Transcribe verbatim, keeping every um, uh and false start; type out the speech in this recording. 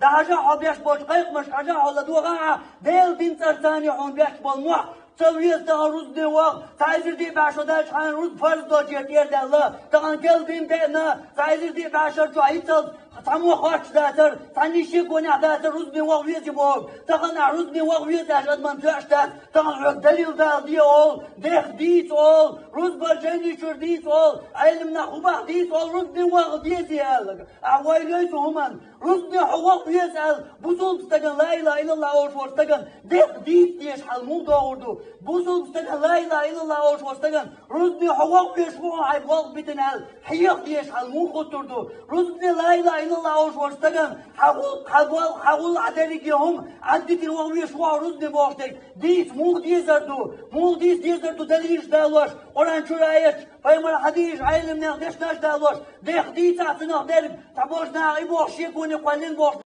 ДӀахьажа хьо беш болчу кхайкхамаш, хьажа хьо ладогӀа а, Делан дин цӀарца хьуна беш болу мохь ца веза тахана рузбане ваха, цхьа эзар диъ бӀе шо даьлча хьуна рузба фарз долчуьра тӀерадевлла, тахана кхел дин деана, цхьа эзар диъ бӀе шо чохь хӀинццалц цхьаммо хоттуш дацара, цхьанна шен гонехь дацара рузбане ваха везий боху, тахана ахь рузбане ваха веза аьлча адамна тоьаш дац, тахана хьоьга далил дала де олу, дех дийца олу, рузбан жайни чуьра дийца олу, Ӏеламнах хӀун боху дийца олу, рузбане ваха везий аьлла. Ахь вай лоьцу хӀуманна, рузбане хьо ваха веза аьлла, бусулба стагана ла илаха иллаллахӀ олуш волу стагана дех дийца дезаш хьал муха догӀур ду? Бусулба стагана ла илаха иллаллахӀ олуш волу стагана рузбане хьо ваха везаш ву хьайн болх битина аьлла, хьеха дезаш хьал муха хӀуттур ду? Рузбане ла илаха иллаллахӀ олуш волу стагана хьан гӀуллакх, хьан болх, хьан гӀуллакх, хьан дерриге хӀума Ӏадитина ваха везаш ву хьо рузбане бохуш дерг дийца муха дезар ду? Муха дийца дезар ду далилаш далош, Къуръан чуьра аяташ, пайхамаран хьадисаш, Ӏеламнехан дешнаш далош, дех дийца цунах дерг, цхьаболчу наха и бохуш шен гоне кхоьллина бохуш